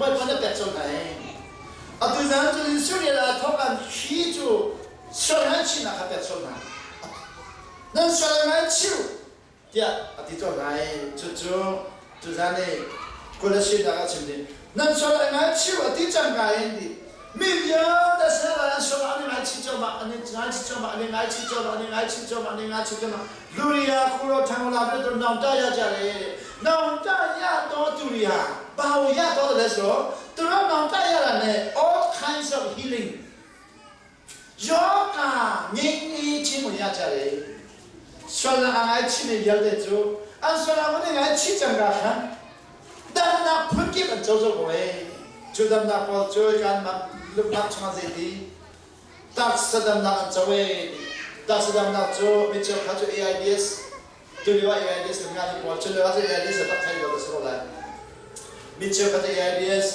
Bawipa na pek colh hna hei. Atu zan cu Jesuh rian aa thawk an khi cu sual ngaihchihnak kha pek colh hna. Nan sual ngaichih tiah a ti colh hna i cucu tuzan i Kolosinak a chim ding. Nan sual a ngaichih a ti cangka in ti mi vialte sinah an sual an i ngaichih cuahmah an i ngaichih cuahmah an i ngaichih cuahmah an i ngaichih cuahmah an i ngaichih cuahmah Luria khuro thangla tu nong ta ya cha le nong ta ya to turia bao ya to le so tu nong ta ya la ne all kinds of healing Yoga nging i chin mun ya cha le sual a ngai chi mi vialte cu an sual a mun ngai chi cang ka khan damnak phunkip an co zo ko e cu damnak pawl cu kan mak luknak chungah zeiti taksa damnak an co e taksa damnak cu mi cheukhat cu AIDS tulio ah AIDS kan ngah pawl cu lio ah AIDS a tak thai lo ka si ko lai mi cheukhat AIDS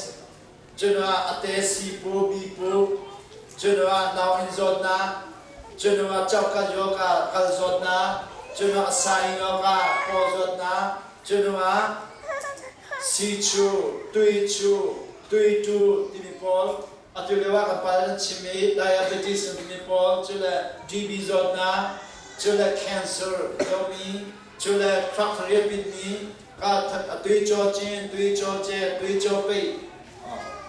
Cun ah a te si pu bi pu, cun ah nau inn zawtnak, cun ah coka yoga kal zawtnak, cun ah sai yoga paw zawtnak, cun ah si chu, tui chu, tui tu timi pawl atu lio ah kan pa an chim i diabetes an timi pawl cu le TB zawtnak, cu le cancer zomi, cu le truck riapitmi ka tui caw cin, tui caw ce, tui caw pei,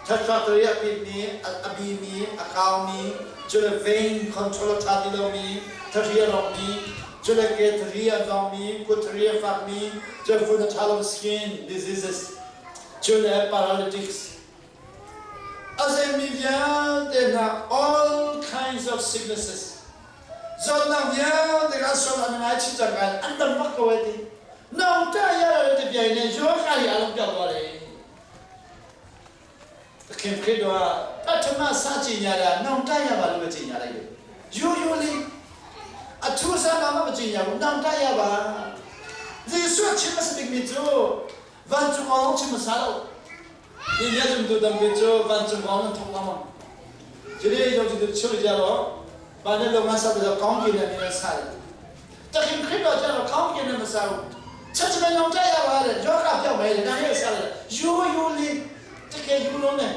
thatfa tari a pitmi, a bimi, a kaumi, cule vein control a ṭha ti lomi, thahri a rawkmi, cule ke thahri a zawngmi, kut thahri a fakmi, cule vun a ṭha lo skin diseases, cule paralytics. A zeimi vialte hna all kinds of sicknesses zawtnak vialte kha sual an ngaichih cang ngai an dam bak ko ai ti no ta ya la te bia ne yo ka hi along piao ko le khem khe do pathama sa chi nya la no ta ya ba lu chi nya la yo yo li a thu sa ma ma chi nya bu no ta ya ba Jesuh chim a si bik mi cu vancung awng chim a sa lo Ni nia zumtu tampi cu vancung kong an thawk lengmang. Cili yong cu churi ja lo ba ne lo nga sa ba kong ki na ni na sa. Ta khim khrim lo ja lo kong ki na ma sa. Cha cha yong ta ya ba le jo ka pyo mai le na he sa le yu yu li ta ke yu lo ne.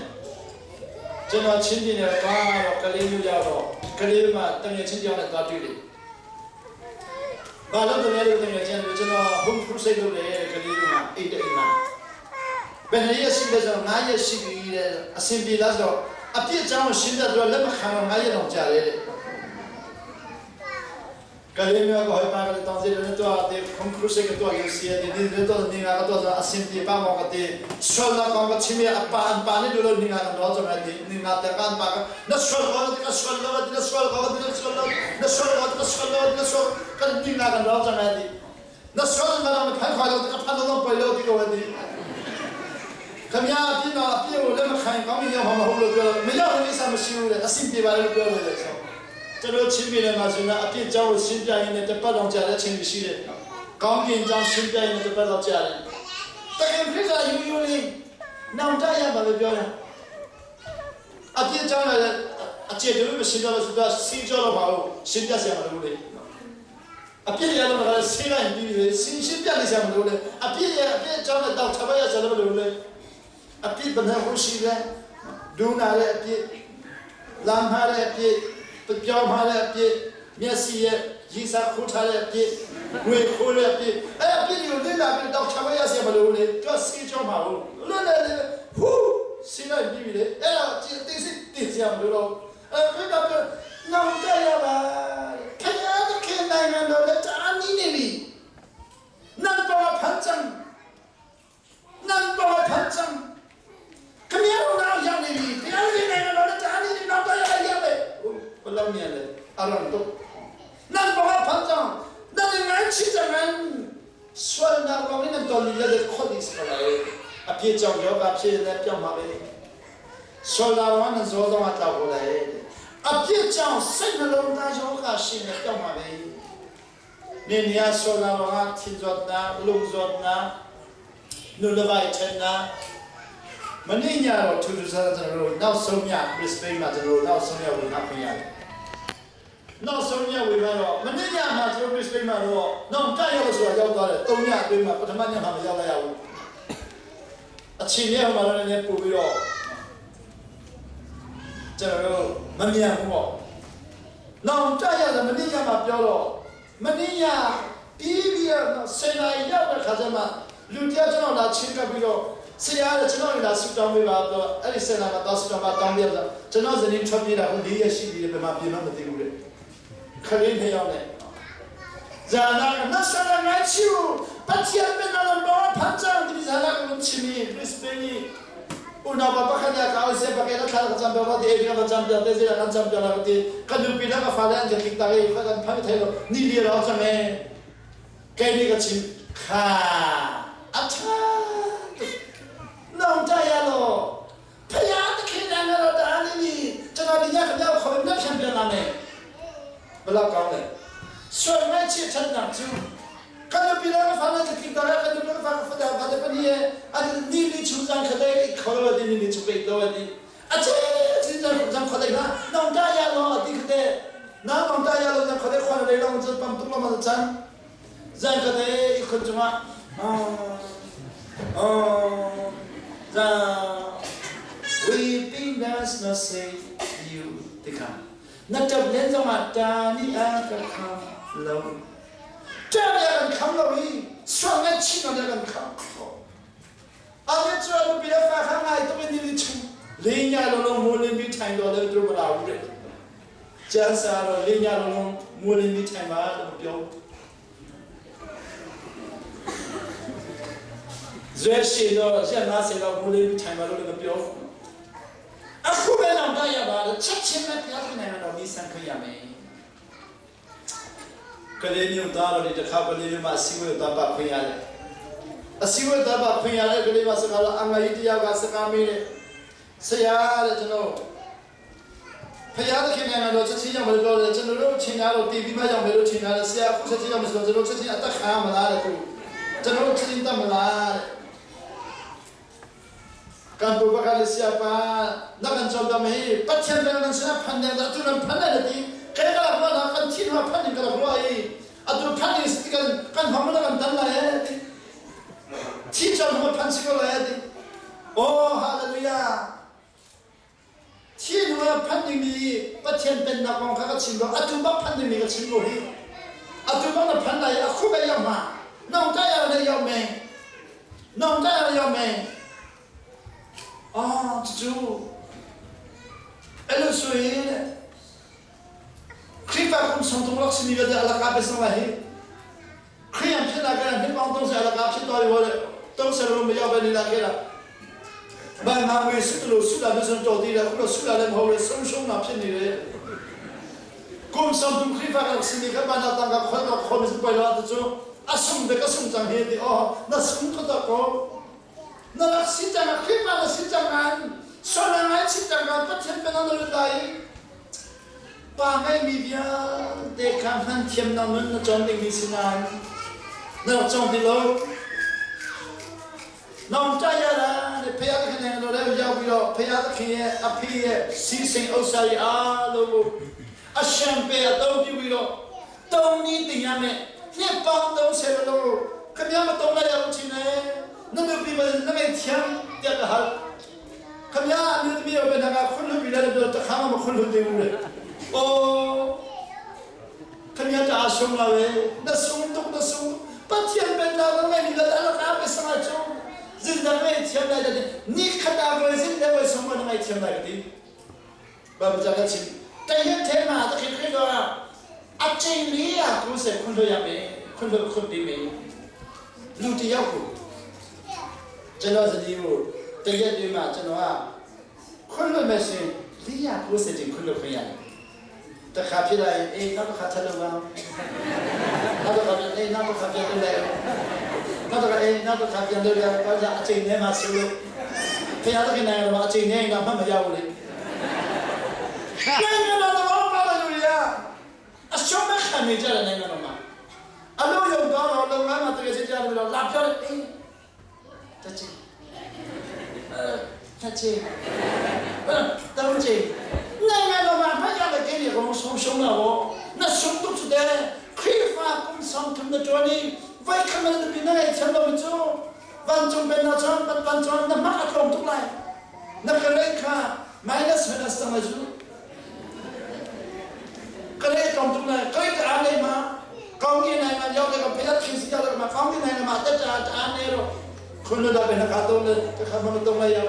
Chano chin di ne pa ro kali yu ya ro kali ma tang ye chin yong na ta tu li. Ba lo to le lo tang ye chen lu chano hum phru sei lo le kali lu ma ei te ma. Ben ye sim le zo nga ye sim i le a sim bi la zo a pi chang sim da zo le ma khang nga ye long cha le le ka le me ko hoi pa ka le tong je le to te khong khru se ka to ye si de ni le to ni nga ka to a sim ti pa mo ka te sol na kong ka chim a pa an pa ni do ni nga ka no zo ma ti ni nga te kan pa ka na sol ko ti ka sol lo ti na sol ko ti na sol lo na sol ko ti na sol lo ti na sol kan ni nga ka no zo ma ti Na sual na ram phan khoi lo ti ka phan lo poi lo ti ko ti. Kamya ti na ti u le ma khain ka mi yong ma hu lo pyo mi yong ni sa ma siu le asim pi ba le pyo le so. Cha lo chin mi le ma su na api chau sim pya yin ne te pa dong cha le chen bi si le. Kaung kin chang sim pya yin ne te pa dong cha le. Ta kin phri za yu yu li nang ta ya ba le pyo le. Api chang le a che tu mi sim lo su da si cho lo ba lo sim pya sia ma lo le. အပြစ်ရလို့လည်းဆေးလိုက်ပြီးပြီစင်ရှင်းပြနေစရာမလိုလေအပြစ်ရအပြစ်အကြောင်းနဲ့တောက်ချပါရစရာမလိုလေအပြစ်ဘယ်နှခုရှိလဲဒူနာတဲ့အပြစ်လမ်းမှားတဲ့အပြစ်ပြောင်းမှားတဲ့အပြစ်မျက်စိရဲ့ရည်စားခိုးထားတဲ့အပြစ်ငွေခိုးတဲ့အပြစ်အဲ့အပြစ်တွေကိုလေ့လာပြီးတောက်ချပါရစရာမလိုလေသူကဆေးကြောင်းပါဘူးလွတ်လပ်လေဟူးဆေးလိုက်ပြီးပြီလေအဲ့ဒါတိစိတင်စရာမလိုတော့ အဲ့ဒါကနောင်တရပါခရတဲ့ခင်နိုင်ငံတော်လည်းတအားနီးနေပြီနန်တော်ဖန်ချံနန်တော်ဖန်ချံခမရတော့ရောက်နေပြီတရားရည်နိုင်ငံတော်လည်းတအားနီးနေနောင်တရရမယ်ဘယ်လောက်မြန်လဲအရန်တော့နန်တော်ဖန်ချံနန်ငိုင်းချစ်တယ်ဆွဲနာကောင်းနေတော်လည်းခေါ်ဒီစကလာအပြည့်ကြောင့်ယောဂဖြစ်နေပြောင်းပါပဲ ဆွလာဝနဇောတော့တောက်ပေါ်လေအပြစ်ကြောင့်စိတ်နှလုံးသားယောဂရှိနေပြောင်းပါပဲနေနေရဆွလာဝထင်ဇောနာလုံဇောနာနုလဝိုင်ချင်နာမနေ့ညတော့ထူးထူးဆန်းဆန်းကျွန်တော်တို့နောက်ဆုံးည Brisbane မှာကျွန်တော်တို့နောက်ဆုံးညဝင်လာခွင့်ရတယ်နောက်ဆုံးညဝင်လာတော့မနေ့ညမှာကျွန်တော် Brisbane မှာတော့နောက်တက်ရောက်လို့ဆိုတာရောက်သွားတယ်၃ညအတွင်းမှာပထမညမှာမရောက်လိုက်ရဘူးအချိန်နဲ့ဟိုမှာလည်းနည်းနည်းပို့ပြီးတော့ ကျွန်တော်တို့မမြန်ဘူးပေါ့နောင်ကြရတယ်မနေ့ညမှာပြောတော့မနေ့ညပြီးပြီးတော့ဆယ်နာရီရောက်တဲ့ခါကျမှလူတယောက်ကျွန်တော်လာချင်းကပ်ပြီးတော့ဆရာကကျွန်တော်လာဆူတောင်းပေးပါတော့အဲ့ဒီဆယ်နာမှာတော့ဆူတောင်းပါတောင်းပြတော့ကျွန်တော်ဇနီးထွက်ပြေးတာဟို၄ရက်ရှိပြီဘယ်မှာပြင်မှမသိဘူးလေခလေးနှစ်ယောက်နဲ့ဇာနာကနဆရငိုင်းချူပတ်ချီဘယ်နာလောဖန်ချန်ဒီဇာနာကချီမီပစ်ပီ una papa kha ka o se pa ke la thla ka cham ba de ka cham ba de se ka cham ba la ti ka nu pi la ka fa la an tik ta ge ka kan pha thai lo ni li ro cha me ke ni ka chim kha a cha နောင်တရလို့ဖယားတခင်နိုင်ငံတော်တာနေပြီကျွန်တော်ဒီညခပြောခေါ်မြတ်ဖြံပြန်လာမယ်ဘယ်လောက်ကောင်းလဲဆွေမဲ့ချစ်တဲ့နာကျူကနပီလာဖာလာတိတာကနပီလာဖာဖာဖာပနီအဒီနီလီချူဇန်ခတဲ့ခေါ်ရတဲ့နီလီချူပေတော့ဒီအချေစင်ဇန်ဇန်ခတဲ့နာနောင်တရလို့ဒီခတဲ့နာနောင်တရလို့ဇန်ခတဲ့ခေါ်ရတဲ့လောင်ဇန်ပမ်တူလမဇန်ဇန်ခတဲ့ခွန်ချမအော်ဇန် Weeping does not save you တခါနတ်တပ်လင်းဆောင်တာနိအာကခါလော这样人看了伊，双眼气到那人看，阿你主要都别发看爱都被你的冲，人家都拢木林比ထိုင်တော်တယ်သူတို့မလာဘူးတဲ့ကျန်းစာတော့လင်းညလုံးလုံးမိုးလင်းပြီးထိုင်ပါလို့ပြောဇွဲရှိတော့ရက်50လောက်မိုးလင်းပြီးထိုင်ပါလို့လည်းမပြောအခုပဲတော့တရပါတယ်ချက်ချင်းပဲပြပြနိုင်တော့ဒီဆန်ခွင့်ရမယ်ကလေးမျိုးသားတော်ဒီတစ်ခါကလေးမျိုးမှာအစည်းအဝေးသွားပါခွင့်ရတယ်အစည်းအဝေးသွားပါခွင့်ရတဲ့ကလေးမှာစကားတော့အငါကြီးတရားကစကားမေးတယ်ဆရာတဲ့ကျွန်တော်ဖယားသခင်နိုင်ငံတော်ချက်ချင်းရောက်မလို့ပြောတယ်ကျွန်တော်တို့ချင်းသားတော့တီးပြီးမှရောက်မယ်လို့ချင်းသားတယ်ဆရာခုချက်ချင်းရောက်မယ်ဆိုတော့ကျွန်တော်ချက်ချင်းအသက်ခံမလားတဲ့သူကျွန်တော်ချက်ချင်းတတ်မလားတဲ့ကံပပကလေးဆရာပါနကန်ချောတမေပတ်ချင်တယ်နဆရာဖန်တယ်သူနဖန်တယ်ဒီကဲကလာဘာကန်ချင်းမဖန်တယ်ကလာဘာအေးအတူဖန်နေစကန်ကန်ဟမလကန်တန်လာရဲ့ချီချောမဖန်စီကလာရဲ့အိုးဟာလေလုယာ 天我判定你不天本那光看个清楚，阿杜巴判定你个清楚嘿，阿杜巴那判来阿苦个要嘛，弄大要来要命，弄大要要命，啊，这就，哎，了所以呢，ခရစ်ဖာကုံဆောင်တော့စနေရတဲ့အလကားပဲဆောင်လာဟဲ့ခရီးရဖြစ်လာကြတဲ့ပေါင်းတော့ဆရာလကားဖြစ်သွားရောတဲ့တုံးဆရာလို့မရောက်ပဲနေလာခဲ့တာ ဘာမှမွေစုလို့စုလာလို့ဆိုတော့ဒီလားခုလို့စုလာလည်းမဟုတ်လေဆုံးရှုံးတာဖြစ်နေတယ်ကုံဆောင်သူခရစ်ဖာကစနေကဘာနာတန်ကခေါ်တော့ခေါ်မစပွိုင်လာတဲ့အဆုံတဲ့ကဆုံချံဟဲ့ဒီအော်နဆုံတော့ကောနလစီတန်ခရစ်ဖာစီတန်ကန်ဆောနာငိုင်းစီတန်ကန်ပတ်ချင်ပနနလို့တိုင်းပါငိုင်းမီဗျာတေခံဟန်ချင်နမန်ချွန်တင်မီစနာနော်ချွန်ဒီလို့ နောင်တရတာတဲ့ဖခင်ခင်တဲ့တော်လည်းရောက်ပြီးတော့ဖခင်သခင်ရဲ့အဖေရဲ့စီစိန်ဥစ္စာတွေအားလုံးကိုအရှံပေအသုံးပြုပြီးတော့တုံးနည်းတင်ရမယ်နှစ်ပေါင်း30လုံးခင်ဗျားမတုံးလိုက်ရဘူးချင်းနဲ့နမပြမနမေချမ်းတဲ့ဟာခင်ဗျားအမျိုးသမီးရောပဲငါခွလို့ပြီးတယ်တော့တခါမှမခွလို့သေးဘူးလေ။အိုးခင်ဗျားတအားဆုံးလာပဲနဆုံးတော့နဆုံးပတ်ချင်ပဲလာတော့မယ်ဒီလာတော့အပစမချုံ ဇင်ဒမေချမ်းလိုက်တဲ့နိခတာကိုဇင်ဒမေဆုံးမနမေချမ်းလိုက်တဲ့ဘာမကြကချင်းတရက်ထဲမှာတခင်ခရစ်တော်အချိန်လေးရ90ခွန်းလို့ရမယ်ခွန်းလို့ခွန်းပြီးမယ်လူတယောက်ကိုကျွန်တော်စဒီကိုတရက်ဒီမှာကျွန်တော်ကခွန်းလို့မယ်ရှင်490တင်ခွန်းလို့ခွင့်ရတယ်တခါဖြစ်လာရင်အေးနောက်တစ်ခါထပ်လို့ပါနောက်တစ်ခါပြန်အေးနောက်တစ်ခါပြန်လို့လဲ နောက်တစ်ခါအေးနောက်တစ်ခါပြန်လို့ရတော့ကြအချိန်ထဲမှာဆိုလို့ဖခင်သခင်နိုင်ငံတော်မှာအချိန်နဲ့ကမှတ်မရဘူးလေနိုင်ငံတော်တော့ပါလို့ရအရှုံးမခံနေကြတဲ့နိုင်ငံတော်မှာအလို့ရုံကောင်းတော့လုပ်ငန်းမှာတကယ်ချင်းကြားပြီးတော့လာပြောတယ်အေးတချင်အဲတချင်အဲတောင်းချင်နိုင်ငံတော်မှာဖခင်တဲ့ကိန်းကိုဆုံးရှုံးတာပေါ့နဆုံးတော့တဲ့ခရစ်ဖာကုံဆောင်ထုံတဲ့တော်နီ ဝိုက်ခမတဲ့ပြနေချမ်းတော့မချိုးဝန်ချုံပဲနာချမ်းပတ်ဝန်ချုံနမအထုံတုလိုက်နကလေးခါ Minus minus tang lai cu. Kalay tong tung lai, kalay ta an nei ma, kaung ni nai ma, yau le ka phe thin si ta ma, kaung ni nai ma, ta ta ta an nei ro. Khun da be na ka to le ka kha ma tong lai yau.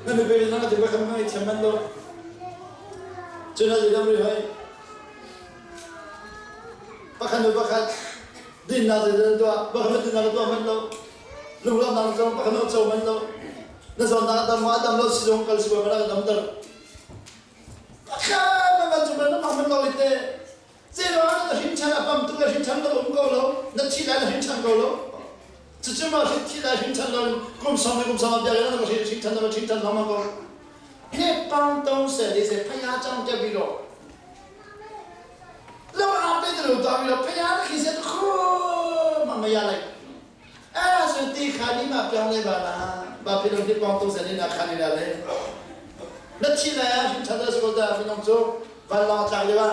Na mi be na ka ti ba kha ma thiam man lo. Chuna ji dam ri hoi. Pakhat nu pakhat din na de den tua, ba kha din na tua man lo. Lunglam na zong pakhat nu cho man lo. Na zon na dam ma dam lo si zong kal si ba ma dam dar. Pakhat na man chu man ma man lo ite. Zero na hrin chan apam tu na hrin chan lo um ko lo, na thi lai na hrin chan ko lo. Cucu ma hrin thi lai hrin chan lo kum song le kum song bia le na hrin chan na hrin chan lo ma ko. နှစ်ပေါင်း30 40ဖျားเจ้าတက်ပြီးတော့လောအားပေးတယ်လို့တောင်းပြီးတော့ဖျားခင်စတဲ့ခုမှမရလိုက်အဲ့ဒါဆိုဒီခါဒီမှာပြောင်းလဲပါလားဘာဖြစ်လို့နှစ်ပေါင်း30နှစ်နာခါနေတာလဲလက်ချလာရှင်ချတဲ့ဆိုတာဘယ်တော့ဆိုဘာလာချာလေပါ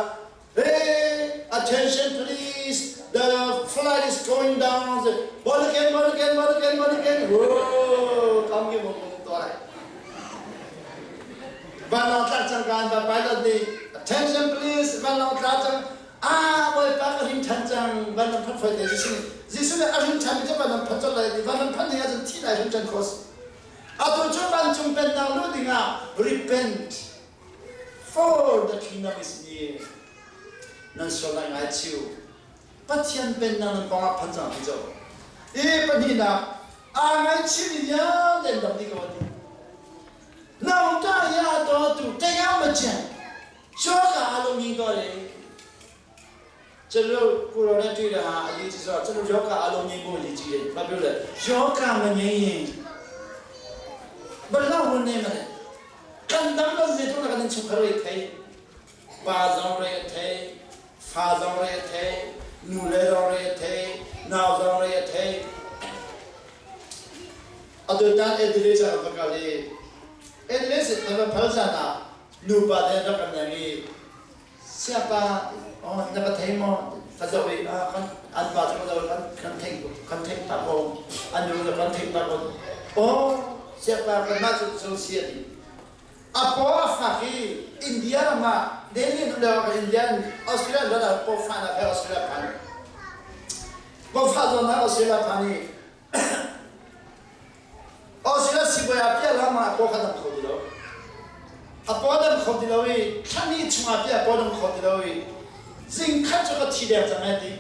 Hey, attention please. The flight is going down. Born again, born again, born again, born again. Whoa, ကောင်းကင်ဘုံတော့လိုက် ဘာလာတချန်ကန်ဘာ pilot ဒီ attention please ဘာလာတချန်အာဘွေပါကရင်ချန်ချန်ဘာလဖတ်ဖိုက်တဲ့စီဇီဆုလေအရင်ချန်ကြဘာလဖတ်ချလိုက်ဘာလဖတ်နေရတဲ့တိလိုက်ရင်ချန်ခေါ်အတူချပန်ချုံပန်တောင်လို့ဒီငါ repent for the kingdom is near နန်ဆောလိုက်ငါချူပတ်ချန်ပန်နန်ပေါင်းဖန်ဆောင်ကြောအေးပနိနာအာငိုင်းချီရတဲ့တတိကောဒီ နောင်တရတော့သူတရားမကြံယောဂအလုံးကြီးတော့တယ်ကျွန်တော်ကိုရိုနာတွေ့တာဟာအရေးကြီးဆိုတော့ကျွန်တော်ယောဂအလုံးကြီးကိုအရေးကြီးတယ်။ဘာပြောလဲယောဂမငြိမ်းရင်ဘယ်လောက်ဝင်နေမလဲ။ကန်တမ်းလို့စေတော့လည်းချုပ်ခရိုက်ထိုင်ပါဆောင်ရဲထိုင်ဖာဆောင်ရဲထိုင်နူလဲတော်ရဲထိုင်နောက်ဆောင်ရဲထိုင်အတူတန်အဲ့ဒီလေးစားပကလေး အဲ့ဒီလေးစအမဖလဆာနာနူပါတဲ့တော့ကလည်းဆရာပါအော်နဘထိုင်မောဖဇောဝေအာကန်အန်ပါတော့ကန်ကန်ထိန်ကန်ထိန်ပါကောအန်နူကန်ထိန်ပါကောအော်ဆရာပါကမတ်ဆိုစီယဒီအပေါ်ဖာခီအိန္ဒိယမှာဒေလီနူလာအိန္ဒိယအော်စတြေးလျလာပေါ်ဖာနာဖဲအော်စတြေးလျဖာပေါ်ဖာဇောနာအော်စတြေးလျဖာနီအော်စတြေးလျစီဘယာပြလာမှာပေါ်ခါတော့ခေါ်တယ်လို့ အပေါ်တော့ခေါ်တယ်လို့ခဏချွာပြပေါ်တော့ခေါ်တယ်လို့စင်ခတ်ချကချီတဲ့ဇမဲဒီ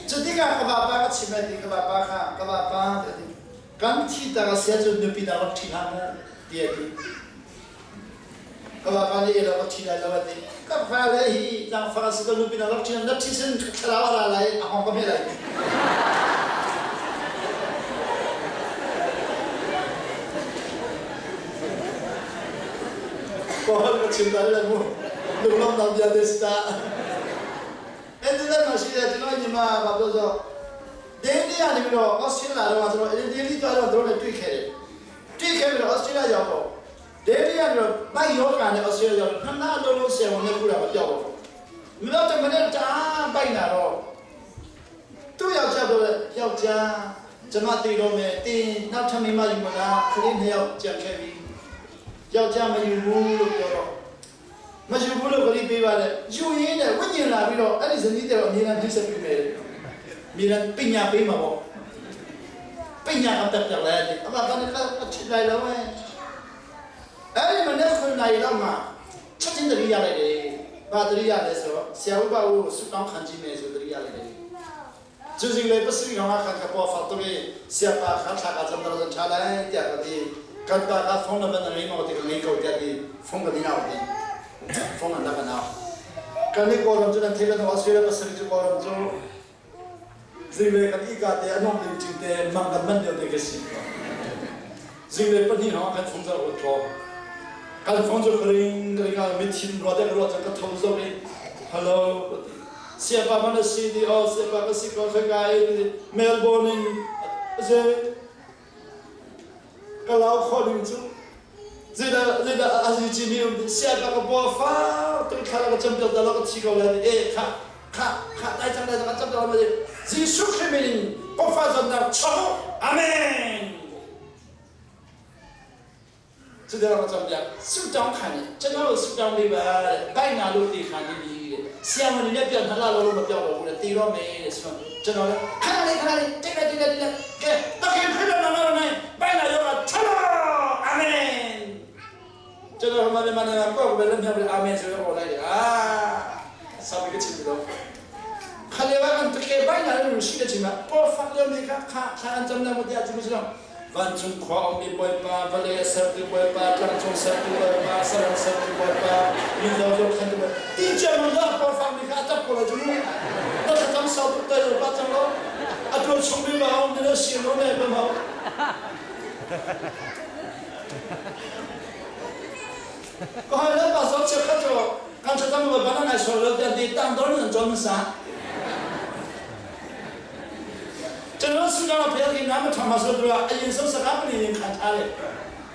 ကျတိကကဘာပါကချီမဲဒီကဘာပါခကဘာပါတဲ့ကန်ချီတာဆရာကျနပိနာတော့ထီလာမေတည်းဒီကဘာပါလေတော့ထီလာတော့ဒီကဘာလေဟီဇန်ဖာစကနပိနာတော့ထီလာထီစင်ခလာဝလာလိုက်အဟောင်းကမဲလိုက် ပေါ်ကချင်တယ်လည်းလူလုံးတော့ပြတဲ့စတာအဲ့ဒီလည်းမရှိတယ်ကျွန်တော်ညီမဘာပြောဆိုဒင်းဒီကနေပြီးတော့အော်စတြေးလျတော့ကျွန်တော်ဒီလီတော့တို့လည်းတွေ့ခဲ့တယ်တွေ့ခဲ့ပြီးတော့အော်စတြေးလျရောက်တော့ဒင်းဒီကတော့ဘိုက်ယောဂါနဲ့အော်စတြေးလျရောက်ခဏလုံးလုံးဆယ်ဝင်နဲ့ခုတာမပြောက်ဘူးမလို့တမနဲ့တာပိုက်လာတော့သူ့ယောက်ျားပြောတယ်ယောက်ျားကျမတည်တော့မယ်တင်းနောက်ထပ်မိမယူမလားခလေးနှစ်ယောက်ကြံခဲ့ပြီ ယောက်ျားမယူဘူးလို့ပြောတော့မယူဘူးလို့ခလေးပေးပါတယ်ယူရင်းနဲ့ဝိညာဉ်လာပြီးတော့အဲ့ဒီဇနီးတဲ့တော့အမြဲတမ်းနှိမ့်ဆက်ပေးမယ်မြဲတမ်းပညာပေးမှာပေါ့ပညာအတက်ပြလဲအမဘာနဲ့ကချစ်လိုက်လို့အဲ့ဒီမနေ့ခုနိုင်တော့မှချက်ချင်းတတိရလိုက်တယ်ဘာတတိရလဲဆိုတော့ဆရာဥပဦးဆုတောင်းခံကြည့်မယ်ဆိုတတိရလိုက်တယ်ကျူစီလေပစီကောင်ခါကပေါ်ဖတ်တော့ဆရာပါခါချာကစံတော်ချလိုက်တဲ့ကတိ ကန်တာကဖုန်းနံပါတ်နဲ့မော်တီလေးကိုတဲ့ဒီဖုန်းကဒီနောက်ဒီဖုန်းနံပါတ်နောက်ကန်ဒီကောရမ်ကျန်သေးတယ်အော်စတြေးလျပစရီချကောရမ်ကျဇီလေကန်ဒီကတဲ့အနုံတင်ချင်တဲ့မန်ကန်မန်တဲ့ကစီဇီလေပနိဟောကန်ဖုန်းဇာကိုတော့ကန်ဖုန်းဇာခရင်ကလေးကမစ်ချင်းရောတဲ့ရောကထုံးစောပြီးဟယ်လိုဆရာပါမနစီဒီအော်ဆရာပါကစီကောခဂိုင်မဲလ်ဘော်နင်းဇေ ကလောက်ခေါ်နေချူဇေဒါဇေဒါအစီချီမီဆရာပါကပေါ်ဖာတူခါလာကချမ်ပြောတယ်လောချီကောလာအေခါခါခါတိုက်ချင်တယ်ကချမ်ပြောတယ်ဇေရှုခရစ်မင်းပေါ်ဖာဇန်နာချောအာမင် Cu deuh ka cam piak ဆုတောင်းခံတယ်ကျွန်တော်တို့ဆုတောင်းပေးပါတဲ့ဘိုက်နာလို့တည်ခံနေပြီတဲ့ဆရာဝန်တွေလည်းပြန်ခလာလို့မပြောတော့ဘူးတဲ့တည်တော့မယ်တဲ့ဆိုတော့ကျွန်တော်လည်းခဏလေးခဏလေးတိတ်လိုက်တိတ်လိုက်တိတ်လိုက်ကဲတခင်ခရစ်တော်နာမတော်နဲ့ဘိုက်နာယောဂချလောအာမင်ကျွန်တော်ဟိုမှာမြန်မာနိုင်ငံကိုယ်ပဲလည်းမြောက်ပြီးအာမင်ဆိုတော့ဟောလိုက်တယ်အာဆောင်းကချင်ပြီးတော့ခလေဝကန်တကေဘိုင်နာလို့ရှိတဲ့ချိန်မှာပေါ်ဖာလမေခါခါခါအန်တမ်နာမတရားသူမရှိတော့ Vancung khua ummi Bawipa, vawlei a sertu Bawipa, tlangcung sertu Bawipa, saram sertu Bawipa, mizaw zohkhentu Bawipa. Ti ciammam dah pawfangmi kha a tap ko lai cu mu. Na thlacam sau tuk tai lo pa cang lo. A tuan chung mi ma um na si lo ne ba mau. Ka hoi le pa zo che kha chu kan thlacam Bawipa na ngai sual lo tian ti tang dor nan chon sa. Cun sudan ah phel king na ma so tu a yin so saka pani yin khan tha le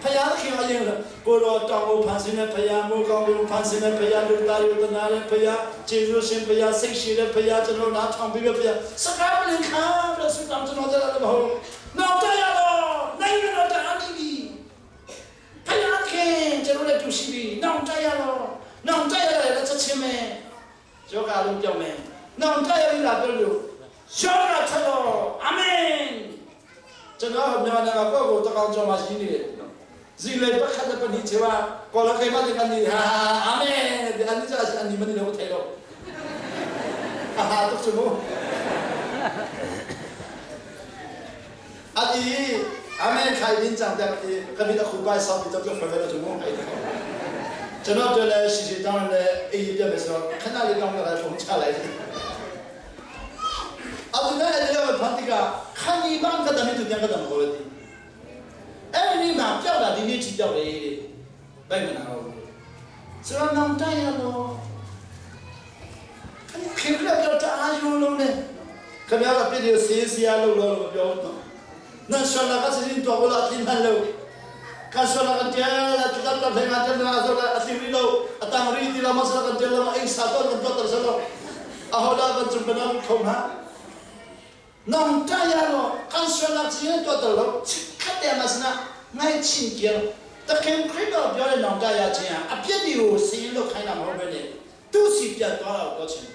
phaya khing a yin ko ro tong o phan sin ne phaya mo kong lu phan sin ne phaya lu ta yu ta na le phaya ကျေးဇူးရှင်phaya စိတ်ရှိတဲ့phaya ကျွန်တော်နားထောင်ပြီးပြphaya စကားပလင်ခါပြဆုတောင်းကျွန်တော်ကြတယ်မဟုတ်နောက်တရတော့နိုင်ရတော့တအားနေပြီဖယားခင်ကျွန်တော်လည်းတူရှိပြီနောက်တရတော့နောက်တရတယ်လည်းချက်ချင်းပဲယောဂလုံးပြောင်းမယ်နောက်တရလာပြောလို့ယောဂထတော့အာမင်ကျွန်တော်မြန်မာနိုင်ငံကိုကိုတကောင်ကျော်မှရှိနေတယ်ဇီလေပခတ်တဲ့ပနိချေဝကောလခေမတဲ့ကနေဟာအာမင်ဒီအနိချာအနိမနိလို့ထဲတော့ဟာဟာတော့ချမောအဒီအာမင်ခိုင်င်းကြတဲ့ကမိတခုပိုင်ဆောက်ပြီးတော့ခွဲလို့ချမောအဲ့ဒါကျွန်တော်တို့လည်းရှိရှိတောင်းလည်းအေးပြမယ်ဆိုတော့ခဏလေးတောင်းတော့ပုံချလိုက်တယ်အတူနဲ့အဲ့ဒီဖန်တိကခဏီဘန်ကတမီတူပြန်ကတမဟောဒီအဲ့ဒီမှာပျောက်တာဒီနေ့ချီပျောက်တယ်ဘယ်မနာတော့ဆိုတော့နောင်တရတော့ခင်ဗျားတော့တအားယူလုံးနဲ့ခင်ဗျားကပြည့်ရစေးစရာလို့လို့ပြောတော့နန်ရှလာကစရင်တော့လာတင်ဟလို့ကန်ရှလာကတဲလာတတ်တတ်ဖငါတဲ့နာဆိုလာအစီရီလို့အတမ်ရီတီလာမဆလာကတဲလာအိစာတော့တော့တော်ဆလို့အဟောလာကချွန်ပနာခုံဟာနောင်တရတော့ကန်ရှလာချင်းတော့တော်လို့ခတ်တယ်မစနာငိုင်းချင်းကျတခင်ခရစ်တော်ပြောတဲ့နောင်တရခြင်းဟာအပြစ်တွေကိုစင်းလို့ခိုင်းတာမဟုတ်ဘဲနဲ့သူ့စီပြတ်သွားတာကိုပြောချင်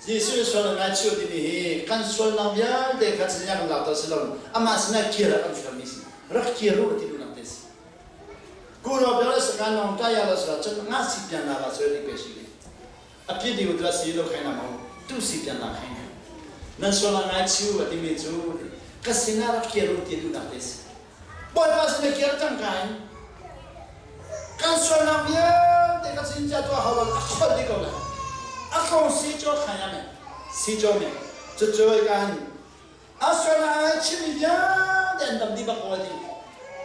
ယေရှုဆိုတဲ့ငါချူဒီနီကန်ဆွလနောင်ရတဲ့ခတ်စညာကလာတော့ဆလုံးအမစနာကီရအမ်ဖမစ်ရခီရူတီလူနာတက်ကိုရောပြောတဲ့စကားနောင်တရလို့ဆိုတော့ကျွန်တော်ငါစီပြန်လာပါဆိုတဲ့ဒီပဲရှိတယ်အပြစ်တွေကိုသူကစီလို့ခိုင်းတာမဟုတ်သူ့စီပြန်လာခိုင်းတယ်နန်ဆွလငါချူအတိမေချူကစနာရခီရူတီလူနာတက်ဘောပါစနေကီရတန်ကိုင်းကန်ဆွလနောင်ရတဲ့ခတ်စညာတော့ဟာလို့အခုဒီကောလာအကောင်စီကြောခံရမယ်စီကြောမယ်ကြကြကန်အဆွလာချီမြတဲ့တမ်ဒီဘကောဒီ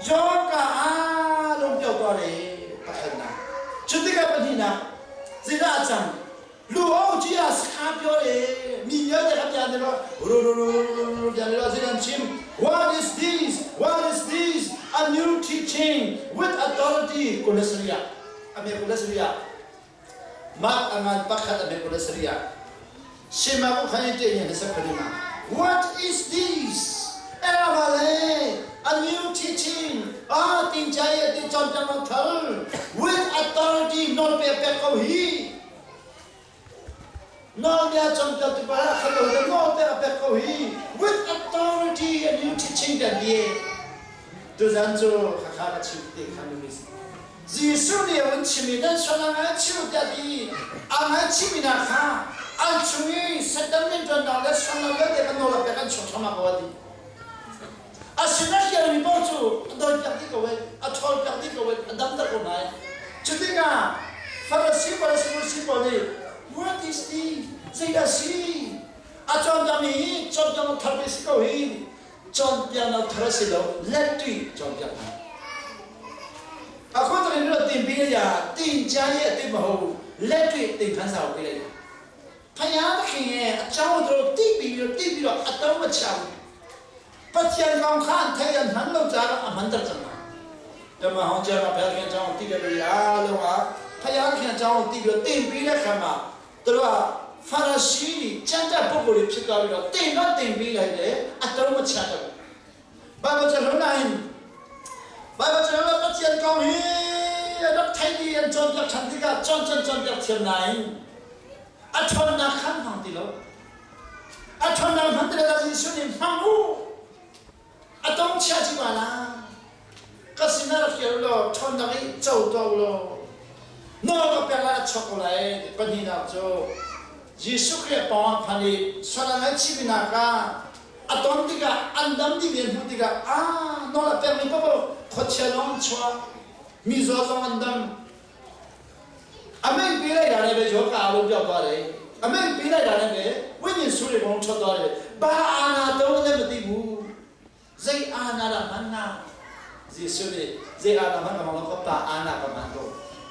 ယောကာအားလုံးပြောက်သွားတယ်ပခနာချွတ်တိကပတိနာဇိရာချံလူအောင်ကြီးအစကားပြောတယ်မိရတဲ့ကပြန်တယ်တော့ရူရူရူပြန်တယ်တော့ဇိရချင်း What is this? What is this? A new teaching with authority ကိုလစရိယအမေကိုလစရိယမအငန်ပခတ်အမေကိုလစရိယရှင်မကိုခိုင်းတဲ့ရင်ဆက်ခရီမှာ What is this? အဲ့ဒါပါလေ A new teaching အာတင်ကြရဲ့တင်ကြောင့်ကြမှာထ with authority not ပဲပဲကိုဟီနော်မြတ်ကြောင့်တပါခလို့တော့ပဲပဲကိုဟီ with authority a new teaching တဲ့ဒီတူဇန်ချိုခခါချစ်တဲ့ခါမျိုးယေရှုနေဝန်ချီမီနန်ဆွလာငါချီတဲ့ဒီအငါချီမီနာခါအချူီစတန်နေတော့လည်းဆွလာလည်းတဲ့နော်လည်းပဲကန်ချောချမှာကောဒီအရှင်နာကျရီပေါ်ချူတော့ပြတိကဝဲအထောပြတိကဝဲအဒမ်တကိုနိုင်ချတိကဖရစီပါစီစီပေါ်ဒီ What is this? ဇေယစီအချောင်းတမီချောင်းတမထပ်စီကိုဟီချောင်းပြန်တော့ထရစီတော့လက်တွေ့ချောင်းပြန်အခုတည်းကတင်ပေးရတင်ကြရဲ့အတိမဟုတ်လက်တွေ့တင်ခန်းစာကိုပေးလိုက်ဖယားသခင်ရဲ့အကြောင်းတို့တိပြီးတော့တိပြီးတော့အတော့မချဘူးပချံကောင်ခန့်ထဲရဟန်လို့ကြားအမှန်တချင်တမဟောင်းကြမှာဘုရားခင်အကြောင်းတိတယ်လို့အားလုံးဟာဖယားခင်အကြောင်းတိပြီးတော့တင်ပြီးတဲ့ခါမှာတို့ကဖာရရှိကျန်တဲ့ပုဂ္ဂိုလ်တွေဖြစ်သွားပြီးတော့တင်တော့တင်ပြီးလိုက်တယ်အတော့မချတော့ဘာလို့ကျွန်တော်နိုင် Baibal cu Pathian kong hi a rak theih i an cawnpiak ṭhan tikah cawn cun cawnpiak thiam nain a ṭhawnnak kha an hmang ti lo. A ṭhawnnak hman ti lo Jesuh nih hmang u. A tong chia ci pa la. Ka sinah rak kir law ṭhawnnak i co tuah u law nawl ka pek lai a chuak ko lai. Pahnihnak cu Jesuh Khrih a pawng ah phan i sual a ngaihchihmi hna kha a ton tikah an dam dihmi an hmuh tikah aa nawl a pekmi paohpaoh khuachia lawng an chuak, mi zaw zong an dam. A meng pi lai da ne be jo ka lo pia pa le a meng pi lai da ne be win in suri bong chot do le ba ana to ne ma ti mu zei ana da man na Jesuh nih zei ana man ka mang lo pa ana ka man ko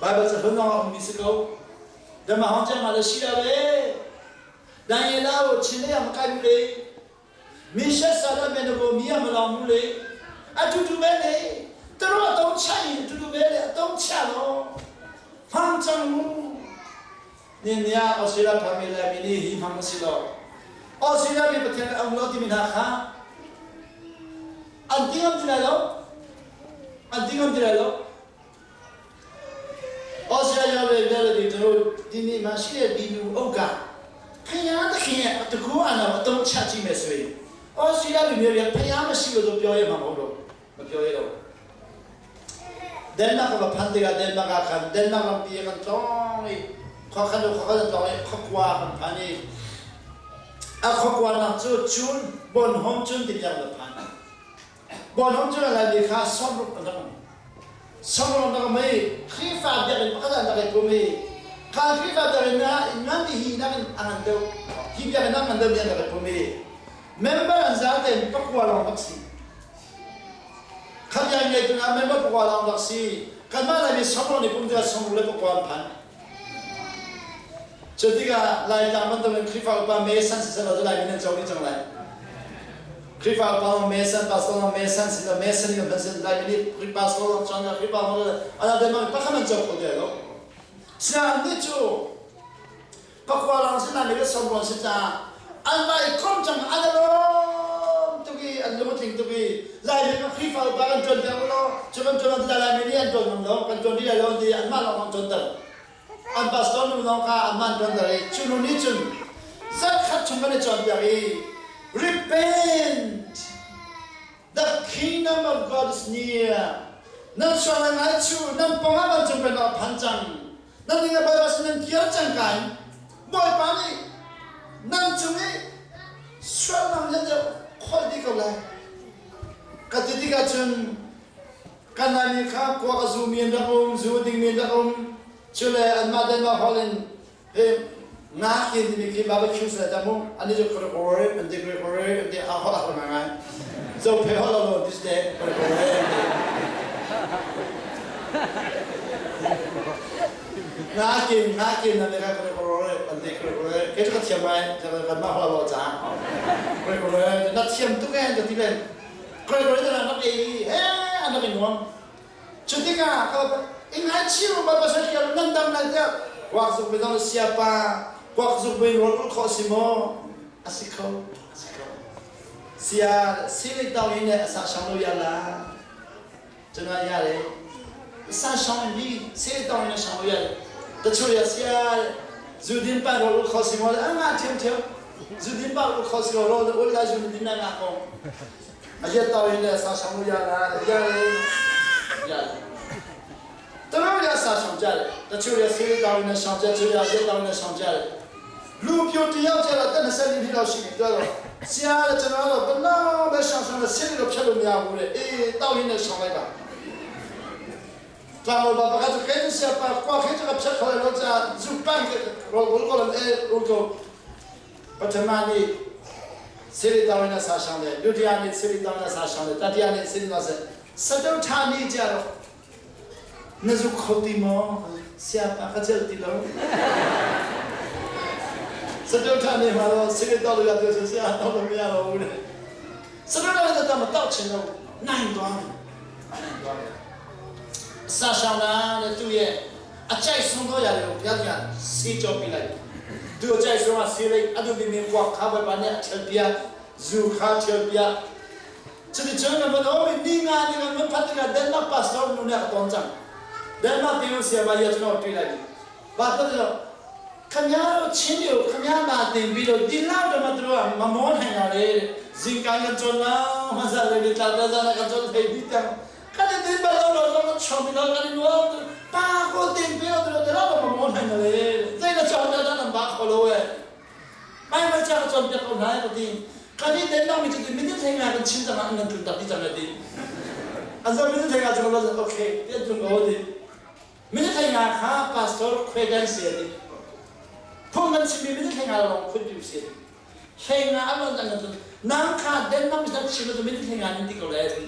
Bible ca hlun um mi si ko dama hong chang ma le si da be Daniela o chin le am kai mu le Misha sala men ko mi am long mu le atu tu be le tro tong chai tu tu be le tong cha lo hmang cang mu ni nia Australia phami le mi ni hi hmang si lo Australia mi Pathian a um lo timi hna kha an ti ngam ti lai lo an ti ngam ti lai lo Australia le le di tu dini ma shi le di nu oka phaya ta khe ta ku ana to cha chi me sui Australia mi me phaya ma shi lo pyo ye ma mo lo ma pyo ye lo Denmark ka phan tikah Denmark ah khan Denmark rampi kan tlawng i khua khan khua khan tlawng i khuakua kan phan i a khuakua nak cu chun Bornholm chun ti tiang ka phan Bornholm cu Laimi kha 60 an rak um 60 an rak um i Khrihfa biakinn pakhat an rak i pum i kha Khrihfa biakinn ah ngan hi nakin a ngan deuh hi biakinn ah ngan deuh mi an rak i pum i member an zaten pakua lawng rak si Khat yang ngei tu na member pakua lawng rak si. Kanmah Laimi songro nih pum tikah songro le pakua an phan. Cu tikah Laitlang bantukin Khrihfa upa me san si selaw cu Laimi nan co dih cang lai. Khrihfa upa me san, pastor zong me san si lo, me san in kan si Laimi nih Khrih pastor zong cun Khrihfa upa ala dema pakhat man co kho te lo. Sinain nih cu Pakua lawng si na le sawmrual si caah an vai khom cang an lawm tuk i an lung a tling tuk i Laimi kan Khrihfa upa kan ṭuan piak law cu kan ṭuan ti Laimi nih an ṭuan ngam lo kan ṭuan dih lai lo an ti anmah lawng an ṭuanter an pastor nu lawng kha anmah an ṭuanter i cu nu nih cun zarhkhat chung kan i cawnpiak i repent the kingdom of God is near nan sual ngai chu nan pong ah vancung pennak a phan cang nan ning Bawipa sin nan kir cang ka in Bawipa nih nan cung i sualnak vialte kholh dih ko lai ka ti tikah cun kan Laimi kha kuak a zumi an rak um zu dingmi an rak um cule anmah denmah holh in he nga kin timi khi barbecue sila ta mu ani cu kore an ti kore an ti a holh a ngai ngai zo phe holh lo this day kore an ti Nga kin nga kin na ka kore kore an ti kore kore ke cu ka thiam ngai kan mah holh lo ca kore kore na thiam tuk e ka ti len kore kore na rak ei he an rak i nuam cu tikah ka i ngaichih ba pasal kial nan dam lai tiah kuak zuk bi zong siapa kuak zuk bi rawl ul khawh si maw a si kho a si kho sia sili tau in le a sa shang lo ya la cuna ya le sa shang bi sili tau in shang lo ya le ta chu ya sia zudin pa rawl ul kho si maw a nga thiam thiam zudin pa ul kho si maw rawl ul lai zudin na nga ko a ya tau in le sa shang lo ya la ya le ya le 当然杀上架了，那就要谁当然上架，就要也当然上架了。路标都要架了，但是山里头是对了，下了这那了，不那么上上了，心里头撇了面糊了，哎，到现在上来吧。咱们爸爸开始很小，把光黑这个撇出来了，这就半个我我可能哎我就ပထမနေ့ဆေးတောင်းနေဆာဆောင်တယ်ဒုတိယနေ့ဆေးတောင်းနေဆာဆောင်တယ်တတိယနေ့ဆေးတောင်းဆက်စတုထနေ့ကျတော့ Na zuk kho ti maw? Siapa ka celh ti lo. Saduhtha nih ma lo sini to lu ya tu sia to lu ya lo u. Saduhtha nih ta ma tau chin lo nai tuan. Nai tuan. Sa shang na le tu ye a chai sung do ya le pya ya si cho pi lai. Tu a chai sung a si lai adu bi mi kwa kha bai ba ne a thel pia zu kha thel pia. Cuticun kan van um i ni nga ni kan van phanh tikah Denmark pastor nu nih a ka ton cang. Denmark ti siama ia cu ṭi lai. Ba ta khanya chin yu khanya ma tin bi lo din la ma tru ma mon hai na le zingkan kan chon na ma za le ni tla ta za na kan chon thei di tang kan din ba lo lo lo chom lo kan in wa pa ko tin bi lo lo la ma mon hai na le zai na chon ta na ba kho lo e mai ma cha ka chon piak ko na ko ti kan i den mi chu mi tin thei nga kan chim chang an nan tul tak ti chang ti an zo mi tin thei nga chu lo okay ti tung ko ti Minithei-nga kha pastor khuaidan si a ti. Phung nan chimmi minithei-nga lawng phun tu si. Hlei nga a lon an cun nang kha Denmark mi chim cu minithei-nga nan ti ko lai a ti.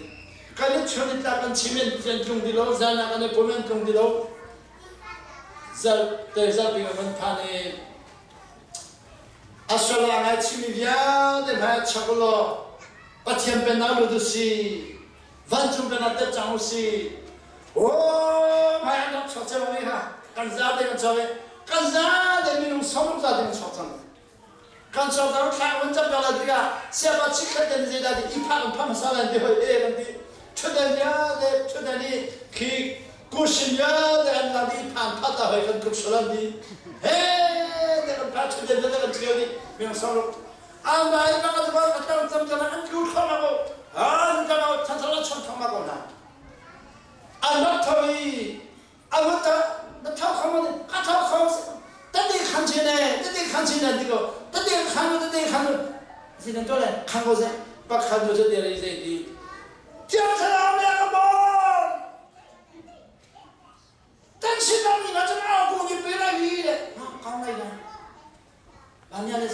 Kan i chun i tlak kan chim in an tlung ti lo, zan ah kan i pum an tlung ti lo. Zal te zarpi kan van phan i a sual ah ngai chimmi vialte hmai ah chak ulaw Pathian pennak lut u si. Vancung kan ah tet cang u si. Oh, hmai an rak chuak cang mi ha. Kan za te kan chuak i kan za te minung som za te kan chuak cang. Kan chuak cang thla kan cam la tikah siapa chikkhat ten zeidah ti i phak an phak hmasa lan ti hoi e kan ti. Ṭhutdan vialte ṭhutdan i khi kushin vialte an lak i phan phat ta hoi kan tluk sual an ti. He te kan pha ṭhutdan vialte kan ṭhial i minung som ruk An vai bang an var a tang cam cam an tlu thluahmah ko. An tang au chan chan chan thluahmah ko hna. An rak tho i a vut ah na tho kho ma ka tho kho tete khan chin e tete khan chin an ti ko tete khan tete khan sin to le khan ko se pakhat nu te ri zei ti tiang thlarau ne ka bawm tan sin mi na chan au ko ni pe lai hi le ka ngai la Anya le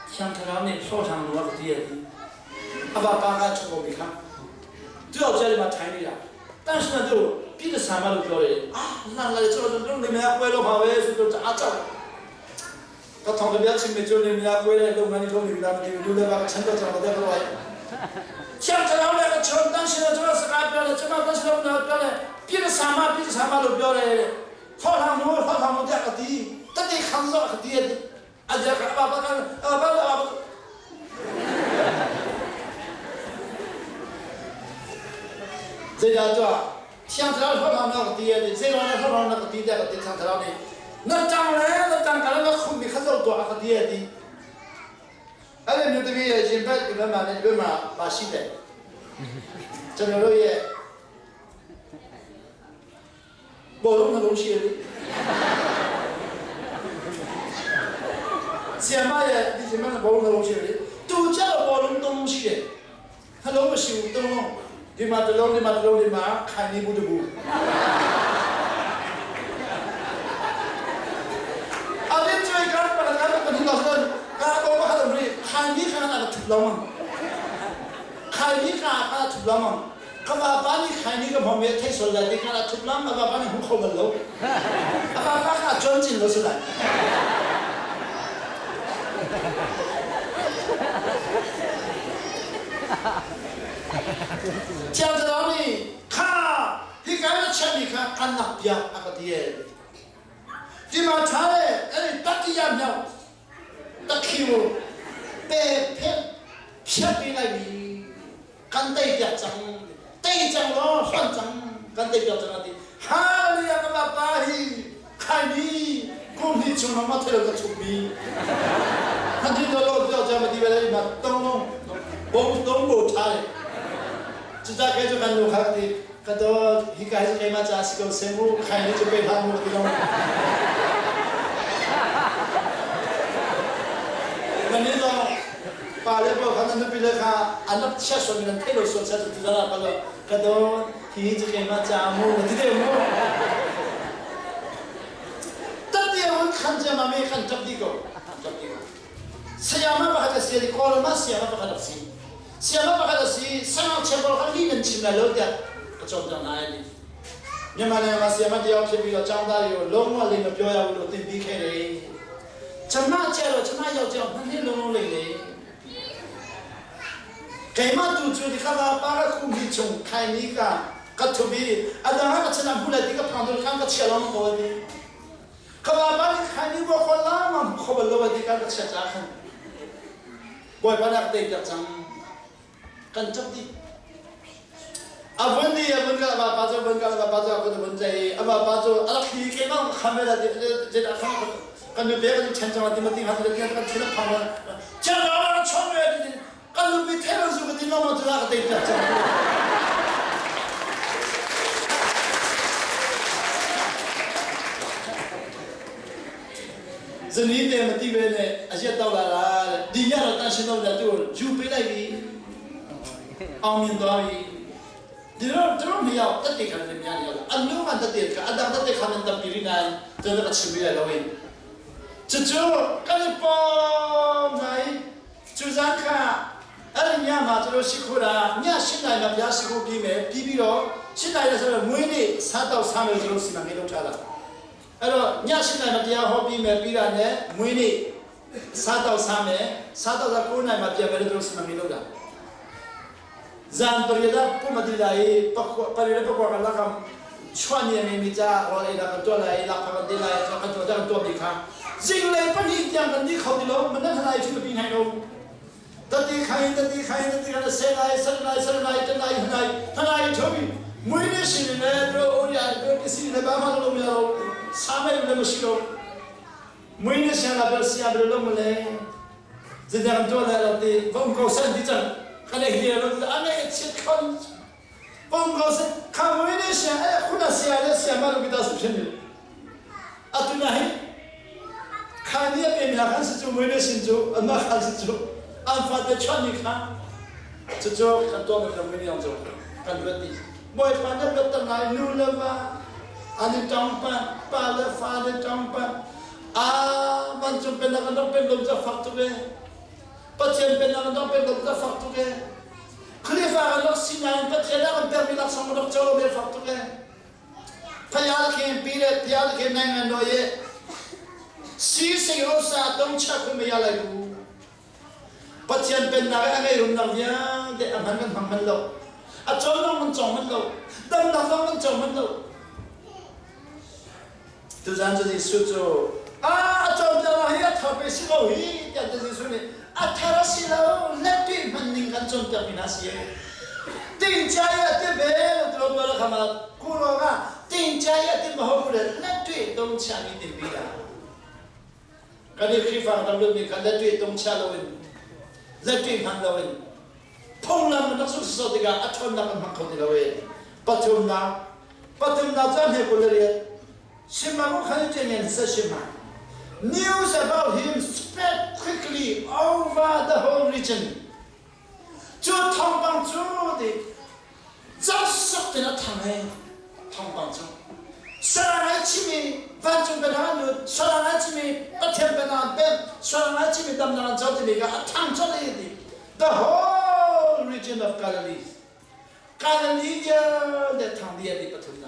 Thiang Thlarau nih hlawhhlang nu a ka ti a ti. A vapa kha chung mi kha tu au chia ma thai ni la. 但是呢，就逼着三万都标的啊，那来这这这你们要归了话，我也是就咋走。他同这边亲密就你们家归来，都买你说你们家就留在那个城都找不到个来。像这样那个车，但是呢，这个是俺标的，这个但是呢，那标的，逼着三万，逼着三万都标的，好长路，好长路这个地，得得看着个地。 အကြခဘာဘာဘာဘာဘာ这叫做像这样说他那个爹的，这样说他那个爹的，个像这样的，那将来那将来那后面还是多个爹的。အဲ့လိုမျိုးတပည့်ရဲ့ရင်ဘတ်ဒီဘက်မှာနဲ့ဒီဘက်မှာပါရှိတယ်ကျွန်တော်တို့ရဲ့ဘောလုံးနှလုံးရှိတယ် ဆရာမရဲ့ဒီချိန်မှာဘောလုံးနှလုံးရှိတယ်သူကျတော့ဘောလုံးသုံးလုံးရှိတယ်နှလုံးမရှိဘူးသုံးလုံးဒီမှာတစ်လုံးဒီမှာတစ်လုံးဒီမှာခိုင်နေဘူးတဘူးအဘိကျွေးကပါလာတော့ဒီတော့ကာဘောမခါတော့ခိုင်နေခါနာထူလောင်းခိုင်နေခါခါထူလောင်းကဘာပါနိခိုင်နေကဘောမေထိဆိုလာဒီခါထူလောင်းကဘာပါနိဟုခေါ်မလို့အဘာပါခါကျွမ်းကျင်လို့ဆိုလိုက် 这样子让你看，你刚才前面看看那边那个点，ဒီမှာထားတဲ့အဲ့ဒီတတိယမြောက်တခိကိုပဲဖက်ဖြတ်ပေးလိုက်ပြီကန်တိတ်ပြချံတိတ်ချံတော့ဆွမ်းချံကန်တိတ်ပြချံတဲ့ဟာလီယာကမပါဟီခိုင်ဒီကိုမီချုံမထဲလို့ချုပ်ပြီးဟန်ဒီတော့တော့ကြမဒီပဲလေမတုံးလုံးဘုံတုံးကိုထားတယ် 这家开就蛮多看的，可多一开始开嘛家是个生物，看你就被他们这种。那你说，把那个反正都比那看，俺那切说明了，太多说切就知道了，把个可多一直开嘛家木，对对木。到底我看见嘛没看到这个，这个。ဆရာမဘာကစီကောလမဆရာမဘာကစီ ဆရာမဘာကစီဆရာချေဘောခလီနချင်လာလို့တဲ့အကြောင်းကြောင့်နိုင်တယ်မြန်မာနိုင်ငံမှာဆရာမတယောက်ဖြစ်ပြီးတော့ကျောင်းသားတွေကိုလုံးဝလိမ်မပြောရဘူးလို့သင်ပြီးခဲ့တယ်။ကျမကျတော့ကျမယောက်ျားနှစ်နှစ်လုံးလုံးလိမ်လေ။ကဲမတူချူဒီခါပါပါခုမီချုံခိုင်နီကကထဘီအဒါဟာချနာဘူးလေဒီကဖန်ဒခန်ကချေလောင်းပေါ်ဒီကဘာပါခိုင်နီဘောခလာမခေါ်ဘလောဒီကချာချာခန်ဘွယ်ပါနာတဲ့ကြချံ က Kan ṭap dih. A vun i a vun kal a vapa cu a vun kal a vapa cu a kut a vun tlaih i a vapa cu a rak thli keimah khamela ti a kham kan nupi kan i ṭhen cang ti ma ti hnga ti kan thin a phang chiang ra ra chon ve ti kan nupi thei zu ka ti lo ma cu la ka tei piak cang. Zani te ma ti ve ne a zia tau la la di ya ra ta sin lo da tu ju pe lai bi aung min dor i diro diro mi yaw tate khan rim ya yaw an nu man tate kha adang tate khan an tampi ri nain cun ka chim ri lai lo in cucu kan i pom nai cu zan kha an nya ma cu si khu la nya shin nai ma pya si khu pi me pi bi ro shin nai la sa mui ni sa tau sa me zero si ma nge lo tha la အဲ့တော့ညရှိနိုင်မတရားဟောပြီးမယ်ပြီးတာနဲ့မွေးနေ့စားတော့စားမယ်စားတော့စားကိုနိုင်မှာပြန်မယ်လို့သူစီမံကိန်းလုပ်တာဇန်ပရိဒါပမတိလာပပရိဒါပကွာကလာကချွန်ရနေမိကြဟောအေလာကတော့လာလာခကန်ဒီလာချကန်တော့တော့ဒီခါဇင်လေပနိပြန်ကန်ဒီခေါဒီလောမနက်ခလိုက်ချပြီးနိုင်တော့တတိခိုင်တတိခိုင်တတိခိုင်ဆေလိုက်ဆက်လိုက်ဆက်လိုက်တလိုက်ဟနိုင်ဟနိုင်ထုံးပြီးမွေးနေ့ရှင်နေတော့အိုရတော့ပစ္စည်းတွေဘာမှလုပ်မရတော့စားမယ်လည်းမရှိတော့မွေးနေ့ရှင်လာပဲဆရာဘယ်လိုလုပ်မလဲဇင်ကတော့လာတဲ့ဘုံကောဆန်ဒီချန်ခနဲ့ဟီရောအနေချစ်ခွန်ဘုံကောဆန်ခမွေးနေ့ရှင်အဲ့ခုနဆရာလည်းဆရာမလို့ပြတာဆိုဖြစ်နေအတူနာဟိခါနီးပြေမြခန်းစချမွေးနေ့ရှင်ကျအမခန်းစချအန်ဖာတဲ့ချန်နီခါချချကတော့မမွေးနေ့အောင်ကျကန်ရတိဘွယ်ပန်တဲ့တနိုင်နူလမအန်တောင်ပန်ပါလဖာတဲ့တောင်ပန်အာမန်ချုံပန်ကတော့ပန်လုံးဇဖတ်တူပဲ patien pen nan pen dom za fak tu ke khalifa alok sinan patien la per mi lak sang dok cholo be fak tu ke phayal khe pi le phayal khe nang ngan no ye si se yo sa tong cha khu me ya lai bu patien pen na ga ngai rum nang ya de a man man man lo a chol nong man chong man lo dam na long man chong man lo tu zan chu ni su chu a a chol ja hi a tha pe si lo hi ya te su ni a thara si lo let pi man ning kan chon ta pina si 定家呀，对别了，都过了看嘛，过了啊，定家呀，对不好过来，那对东强一点比啊。ကဒီခိဖာတမ်လို့မိခလက်တွေ့တုံးချလို့ဝင်လက်တွေ့မှန်လို့ဝင်ဖုံလာမလို့ဆုစောတကအထုံနာမှခေါ်တယ်လို့ပထုံနာပထုံနာဇာမေကိုလေရှင်မမခန့်တဲ့နေဆက်ရှင်မ News about him spread quickly over the whole region. ကျထောင်ပန်းကျတဲ့ဇက်ဆက်တဲ့ထမ်းဟဲထောင်ပန်းကျဆရာ来起米，万众被他们，ဆရာ来起米，不天被他们，ဆရာ来起米，他们那走的那个，唐朝的的，the whole region of Galilee. Galilee 的唐地的不同呢，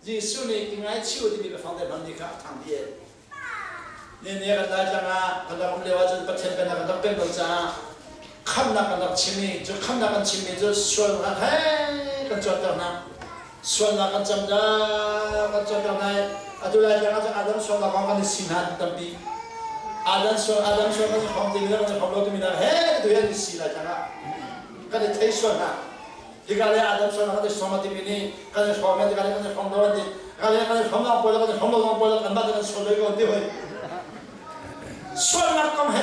耶稣呢，应该去的那个放在旁边看唐地。နေနေကလာကြငါကလာမလေဝါစပထန်ပဲနာကတော့ပဲလို့จ้าခမ်နာကတော့ချင်းမီကျခမ်နာကန်ချင်းမီကျဆွမ်းဟဲကန်ချတော့နာဆွမ်းနာကန်ချမ်ဒါကန်ချတော့နာအတူလာကြငါအာဒမ်ဆွမ်းနာကောင်ကန်စင်ဟာတမ်ပီအာဒမ်ဆွမ်းအာဒမ်ဆွမ်းကန်ခေါင်းတင်လာကန်ခေါင်းလို့တမီနာဟဲတူရစီလာကြငါကန်ထေဆွမ်းနာဒီကလေးအာဒမ်ဆွမ်းနာကန်ဆွမ်းမတိမီနီကန်ဆွမ်းမတိကန်ကန်ခေါင်းတော့ဒီကလေးကန်ခေါင်းတော့ပေါ်လာကန်ခေါင်းတော့ပေါ်လာကန်မကန်ဆွမ်းလို့ဒီဟိုဆွမ်းနာကောင်ဟဲ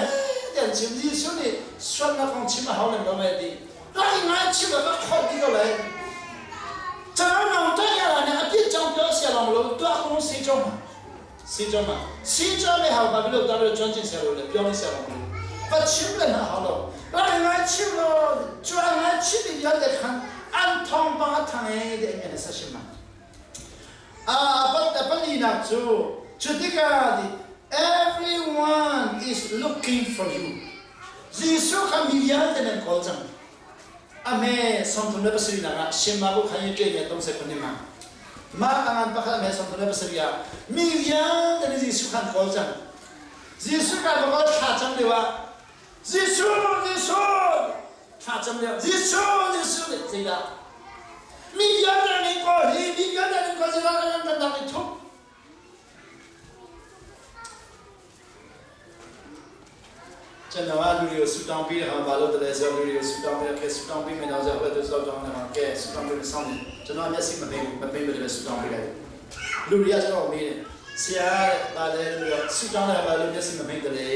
တဲ့ချင်းဒီဆွနေဆွမ်းနာကောင်ချင်းမဟောင်းနေတော့မဲ့ဒီလိုက်ငါချင်းတော့ခေါ်ဒီကလေးကျွန်တော်တော့တရားရနေအပြစ်ကြောင့်ပြောဆရာတော်မလို့တွားကုန်စီကြောမှာစီကြောမှာစီကြောနဲ့ဟာဘာလို့တော်တော်ကျွမ်းကျင်ဆရာလို့လဲပြောနေဆရာတော်မလို့ပချင်းလည်းဟာလို့လိုက်ငါချင်းလို့ကျွမ်းငါချင်းဒီရတဲ့ခံအန်ထောင်းပါထိုင်တဲ့အမြဲဆက်ရှိမှာအာပတ်ပလီနာချူချူတိကာဒီ Everyone is looking for you. ယေရှုခမီယာတဲ့ခေါ်ကြံအမေဆုံးထုံးပစရီနာရှင်မဘုခိုင်တဲ့30ခုမှာမာအငန်ပခမေဆုံးထုံးပစရီယာမီယာတဲ့ယေရှုခခေါ်ကြံယေရှုကဘောခါချံလေဝယေရှုယေရှုခါချံလေယေရှုယေရှုတဲ့ဇေလာမီယာတဲ့ခေါ်ဟီမီယာတဲ့ခေါ်စလာတဲ့တဲ့ထု Chanawa lu rio su tang pi ha ba lo tale za lu rio su tang pi ke su tang pi me na za ho to so tang na ke su tang pi me sang ni chanawa me si ma pe ma pe me le su tang pi lai lu ria cha mi ne sia ba le lu su tang la ba lu me si ma pe tale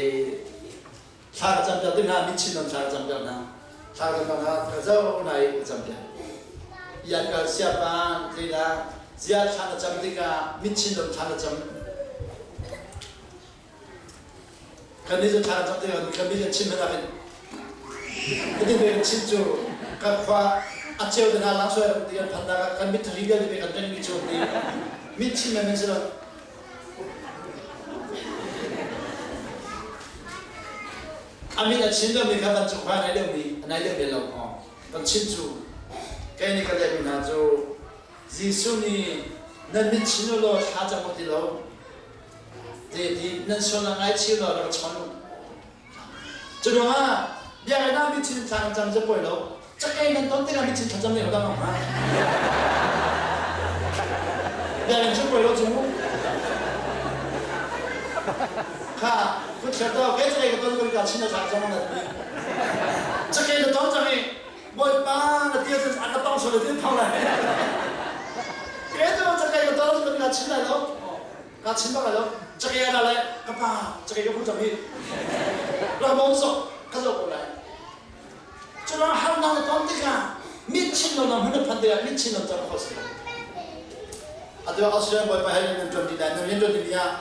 thla ka cam piak ding hna min chin non thla ka cam piak hna thla ka cam hna ka zo nai ka cam piak yan ka sia pa zeida zia thla na cam tikah mit chin non thla na cam Kan nih cu thla kan cam tikah kan nih chim hna in Hitin ve kan chim cu kan khua a ceu te hna lang suai ti kan phan nak kan mit thari vialte pe kan reng mi cu ti mit chim men si lo a mit a chin lo mi kha kan cung kha nai deuh mi nai deuh ve lo kan chim cu kei nih ka leh mi hna cu Jesuh nih nan mit chin u law thla cam u ti lo Zeiti nan sual a ngaichih law rak chawn u. Cu ruangah biakinn ah mitchin thla kan cam cu pawi lo. Cakei nan ton tikah mitchin thlacam nih hodang ang hna. Biakinn cu pawi lo cu mu. Kha kut thler to kei cakei ka ton ko ka chin a thla cam na ti. Cakei na ton cang i Bawipa na ti ahcun a ka tong sual ti thong lai. Kei cu cakei ka ton cun ka chin lai lo. Ka chim bak lai lo. Cakei a lai ka pa cakei ka hmu cang hi. Ra bom sok ka zoh ko lai. Curuang harnak na ton tikah mit chin lo na hmun na phanh tikah mit chin lo cang kho si lo. Atu Australia Bawipa he nan ṭuan ti lai nan rian ṭuan ti ah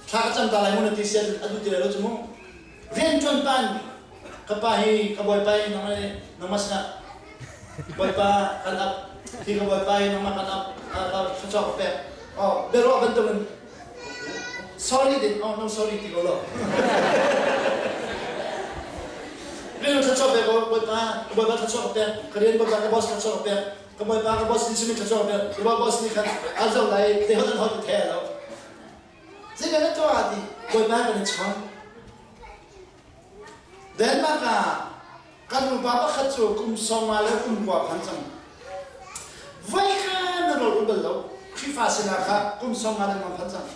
thla ka cam ta lai mu na ti sian adu ti lai lo cu mu. Rian ṭuan pan ka pa hi ka bawipa hi nangmah nangmah sinah bawipa kan ap hi ka bawipa hi nangmah kan ap thluachuah ka pek oh biaruah bantukin sorry din oh no sorry ti ko lo rian thluachuah pek ko bawipa ka bawipa thluachuah ka pek ka rian bawipa ka boss thluachuah ka pek ka bawipa ka boss nih simi thluachuah ka pek ka boss nih khan a zoh lai te hot an hot ti the lo Zeidah na tuah ti Bawipa kan i chawn. Denmark ah kan upa pakhat cu kum sawma le kum kua phan cang. Voi kha na rawl ul bal lo. Khrihfa sinah kha kum sawma le phan cang.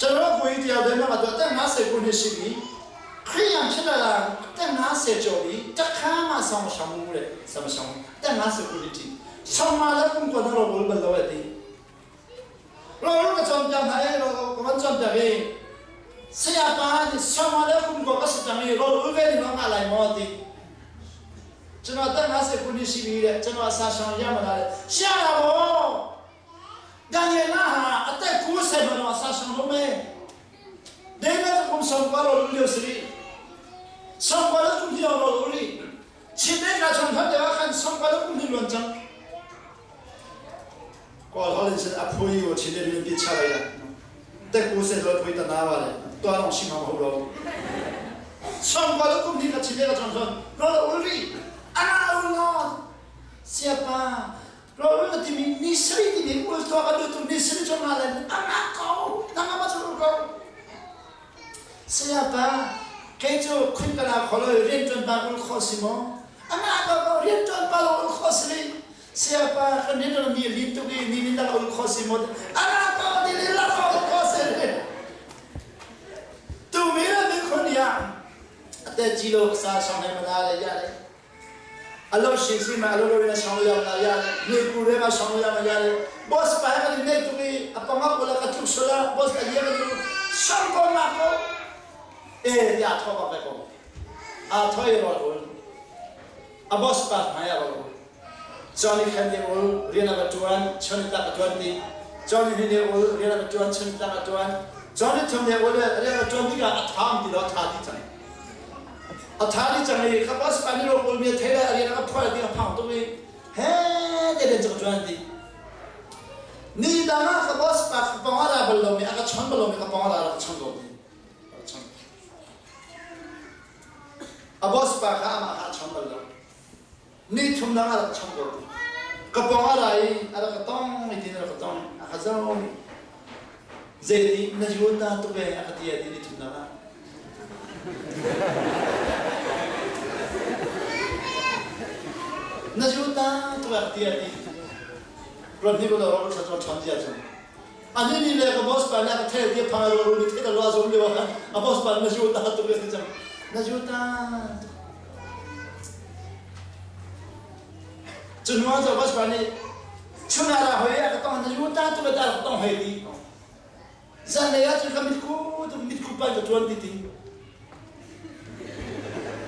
Calo kui tiah Denmark ah tuah teng nga se kun hi si mi Khrih yang thil la teng nga se cho mi takha ma song shang le sam shang teng nga se kun ti sawma le kum kua na rawl ul bal lo ti. Rawl ka cawnpiak hna i rawl ka van cawnpiak i sayapa nih sangwa le kumkua ka si cang i rawl ul ve ding ah lai maw ti. Cunah tang ha se kuni si mi le cunah sa shang ya ma le sia la maw Daniel na ha ate ku se ma no sa shang lo me David kum sangwa rawl ul lio si sangwa le kum hi rawl ul ri Chin le ka chong khan te khan sangwa le kum hi luan cang Kawl holh in cun a phui u chin le min ti chalai la te ku se lo phui ta na wa le to long sim ham ho lo song pa lo kum ni ka chin le ka chong chon ro lo ul ri ana ul lo sia pa ro ul na ti mi ni sri ti mi ul to ka du tu ni sri chong na le ana ko na ma chu ko sia pa kei cu khun ka la kho lo rian tuan pa ul kho si mo ana ko rian tuan pa lo ul kho si li Siapa kan ni ni lin tuk i ni min dang ul kho si mo ara ko ni lin la ko ul kho si tu mi la mi khon ya te chi lo sa song he mana le ya le alo shi si ma alo lo na song ya na ya le ni ku re ma song ya ma ya le boss pa ka ni nei tu mi apanga ko la ka tuk sola boss ka ye ka tu song ko ma ko e ya tho ba ko a thoi ro ul a boss pa hmai ah va Johnny khan nih ul rian a va ṭuan, chun tak a ṭuan dih. Johnny hi nih ul rian a va ṭuan, chun tak a ṭuan. Johnny thum nih ul rian a ṭuan tikah a ṭha ti lo a ṭha dih cang. A ṭha dih cang i kha boss pa nih ro ul mi a thei le a rian a ka phuah ti a phang tuk i he te rian cu ka ṭuan ti. Ni dang ah ka boss pa ka pong a ra bal lomi a ka chon bal lomi ka pong a ra ka chon ko ti. A boss pa kha amah kha a chong bal lo. Ni thum dang a rak chong ko. Ka pawng a ra i a rak ka tong i tin a rak ka tong a ka zoh. Zeiti na yun na tuk e a ka ti a ti ni thum dang ah. Na yun na tuk e a ka ti a ti. Ron hi ko lo ro thla chon zia chung. Ani ni le ka boss pa nih a ka thei ti phang ro ro ni thei ta lo a zum lio ah khan a boss pa na zu ta tu ke ti cang. Na jutan. Cu hnu ah Jobas pa nih chun ah ra hoi a ka tong na jutan tu ka ta tong hoi ti. Zanlei ah cun ka mitku tu mitku pan ka tuan ti ti.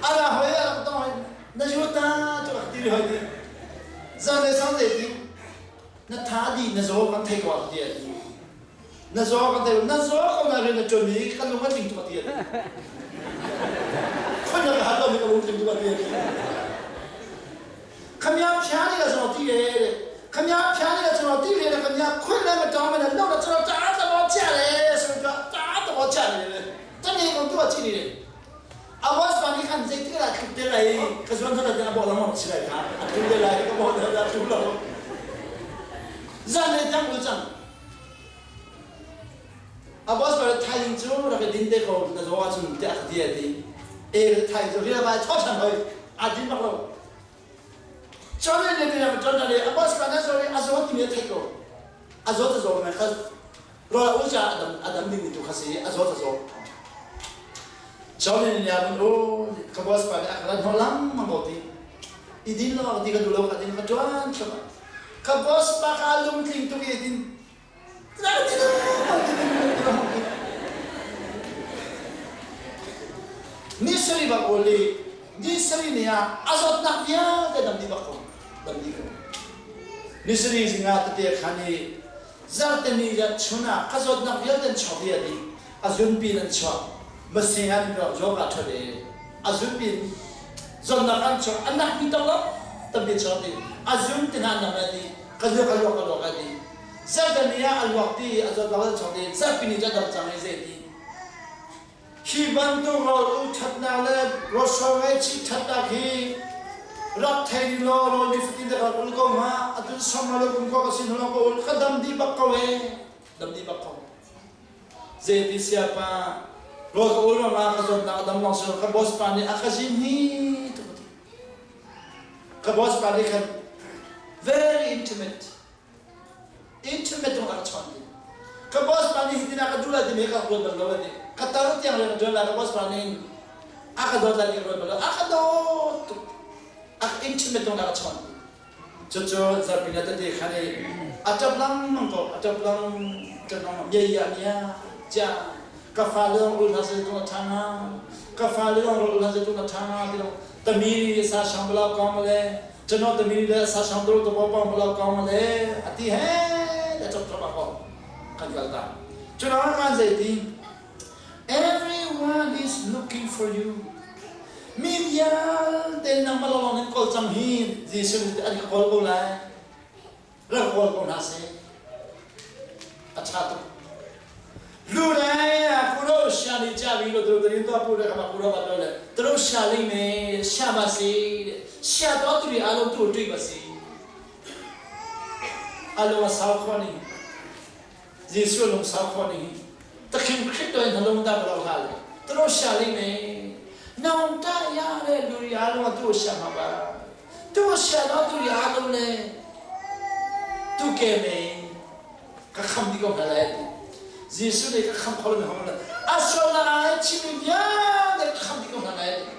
A ra hoi a ka tong hoi na juta tu ka ti hoi ti. Zanlei sang zei ti na tha di na zaw kan thei ko ti a ti. Na zaw kan thei na zaw ko na rian na tuan mi kan lung a tling tu ti a ti. Khoi na ka hal lo mi ka lung tling tu ti a ti. Khamya phya ni la zaw ti le khamya phya ni la zaw ti le khamya khoi le ma tong ma na lo la zaw ta ta bo cha le so ta ta ta bo cha le ta ni ko tu chi ni le awas pa ni khan zei ti la thuk te lai ka zuan tha ta bo la mo chi lai kha a tu le lai ka bo da da tu lo zan le tang u chang awas pa thai ing chu ra ka din te ko na zo a chun te a ti ti e thai zo ria ba chho chan hoi a din bak lo Chone ne ne ma chon le abas pa na zo a zo ti me thai ko a zo ta zo me kha ro u cha adam adam ding tu kha si a zo ta zo chone ne ya o ka bos pa ne akala no lam ma bo ti idin lo ti ka du lo ka din ka tuan chama ka bos pa ka lung tling tu ki din ra ti lo ti din ti lo ni sari bak oli ni sari ni ah azot nak vialte dam di bak ko dam di ko ni sari zinga tete khani zarte ni ya chuna kazot nak vialte chok ya di azun pin an chok masi han ro jo ka thade azun pin zon nak an chok anak mi tong lo tambi chok di azun tin han nam di ka lo ka lo ka lo ka di Zarhte ni ah a luak ti a zawt lo chok i zarhpi ni cu a dam cang i zei ti. Hi bantuk rawl u ṭhatnak le rawlhrawng ngaihchih ṭhatnak hi rak thei ning law rawl ni fatin te rak ul ko hnga atu som lo kum khua ka sin hlo ka ul ka dam dih bak ko e dam dih bak ko zei ti siapa rawl ka ul ruangah ka zawtnak a dam lawng si ka boss pa nih a ka zin hi ka boss pa nih khan very intimate Internet zong a ka chawnh dih. Ka boss pa nih hitin a ka duh lai timi ka ruat bal lo a ti. Ka tar tiang rian a ṭuan lai ka boss pa nih a ka dawt lai ti ka ruat bal lo. A ka dawt tuk. A ka internet zong a ka chawnh dih. Cucu zarhpi na tete khan i a ṭap lengmang ko, a ṭap lang, ṭap lengmang. Mia ia mia cia ka fale zong ul hna seh tung a ṭha hnga. Ka fale zong ul hna seh tung a ṭha hnga ti lo. Tami sa shang bala kong le Chano tami le sa shang dro to pong bala kong le ati he le chok chok ko kan kal ta. Chuna kan zei ti everyone is looking for you. Mi vialte nang malawng in kawl cang hi Jesuh an ka kawl ko lai. Rak kawl ko hna seh. A ṭha tuk. Lu le kuro sha ni cha vi lo tu tu to pu le kama kuro ba to le tu sha ling me sha ma si sha to tu ri alo tu tui ba si alo ma sau kho ni Jesu lung sau kho ni takhin Khrist to in halung ta ba lo ha le tu sha ling me naung ta ya le lu ri alo tu sha ma ba tu sha to tu ri alo le tu ke me ka kham dih ko hna lai ti Jesuh nih ka kham kho lo mi a sual na ai chimmi vialte ka kham dih ko hna lai ti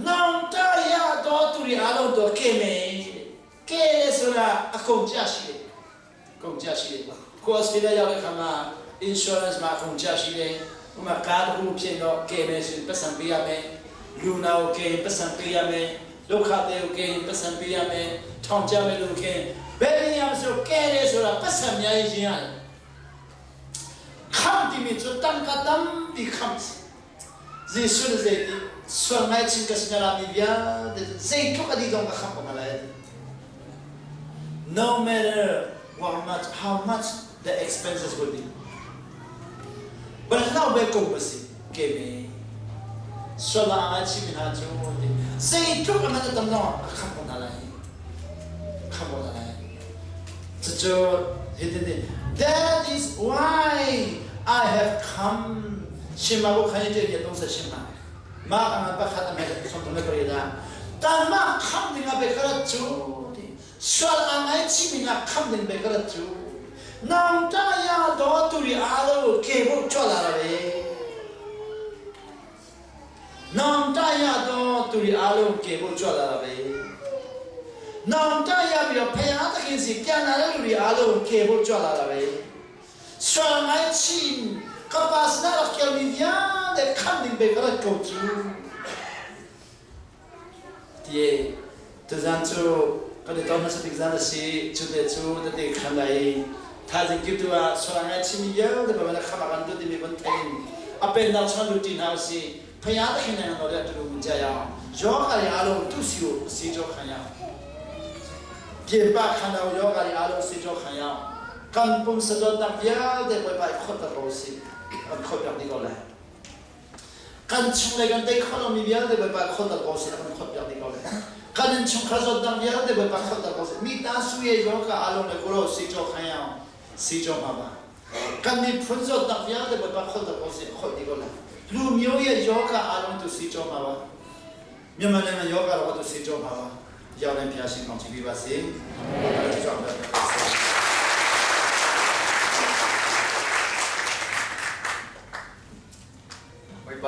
nang ta ya do turi a lo do ke me ke le sura a kong chia shi kong chia shi ko Australia yaw le khama insurance ma kong chia shi le uma ka hu phin do ke me sin pasang pi ya me lu nau ke pasang pi ya me ဒုက္ခတဲ့ကေပစံပေးရမယ်ထောင်ကြမယ်လို့ခင်ဘယ်နေရာဆိုကဲရဲဆိုတာပတ်စံများရင်ရတယ်ခမ်တီမီချတန်ကတမ်ဒီခမ်ဇေဆုဇေဒီဆွမ်းငိုင်းချင်းကစနလာမီဗျာဇေထုကဒီတော့ခမ်ပမလာ No matter how much how much the expenses will be ဘယ်လောက်ပဲကုန်ပါစေကဲမေဆွလာချီမနာချိုးစေထုကမတတမ်တော့ခမ်ပနာလာခမ်ပနာလာချောဟိတဲ့ That is why I have come ရှင်မဘခရင်တဲ့တုံးဆက်ရှင်မမာအမပခတ်မေဆုံးတမပရိဒါတမခမ်ဒီငါဘေခရချူဆွာအငိုင်းချီမငါခမ်ဒီဘေခရချူနောင်တရတော့သူရီအားလုံးကေဖို့ကြွလာတာပဲ။ နောင်တရတော့သူတွေအားလုံးကေဖို့ကြွလာတာပဲနောင်တရပြီးတော့ဖယားသခင်စီပြန်လာတဲ့လူတွေအားလုံးကေဖို့ကြွလာတာပဲဆွမ်းငိုင်းချင်းကပါစနာရကယ်မီဒီယာတဲ့ခန့်ဒီဘေကရကိုချူဒီတဇန်ချူကတဲ့တော့မစတိဇန်စီချူတဲ့ချူတဲ့ခန့်လိုက်သာဇင်ကိတူအဆွမ်းငိုင်းချင်းယောတဲ့ဘယ်မှာခမကန်တူဒီမီဘန်ထိုင်အပင်နောက်ချန်လူတင်ဟောက်စီဖယားသခင်နိုင်ငံတော်တဲ့တူတူကြရအောင်ယောဂရီအားလုံးသူ့စီကိုစီကြောခံရအောင်ပြင်ပခန္ဓာယောဂရီအားလုံးစီကြောခံရအောင်ကံပုံစဒတ်ပြတဲ့ဘယ်ပိုင်ခေါ်တော့စီခေါ်ပြနေတော့လေကန်ချုံလေကန်တဲ့ခေါ်မီပြတဲ့ဘယ်ပိုင်ခေါ်တော့စီခေါ်ပြနေတော့လေကန်ချုံခါဇတ်တပြတဲ့ဘယ်ပိုင်ခေါ်တော့စီမိသားစုရဲ့ယောဂအားလုံးလည်းကိုရောစီကြောခံရအောင်စီကြောမှာပါကန်ဒီဖွင့်ဇတ်တပြတဲ့ဘယ်ပိုင်ခေါ်တော့စီခေါ်ဒီကောလေလူမျိုးရဲ့ယောဂအားလုံးသူစီကြောမှာပါမြန်မာနိုင်ငံယောဂတော့သူစီကြောမှာပါရောက်ရင်ဖျားရှင်ကောင်းချီးပေးပါစေ။ဘာလို့ကြောက်လဲ။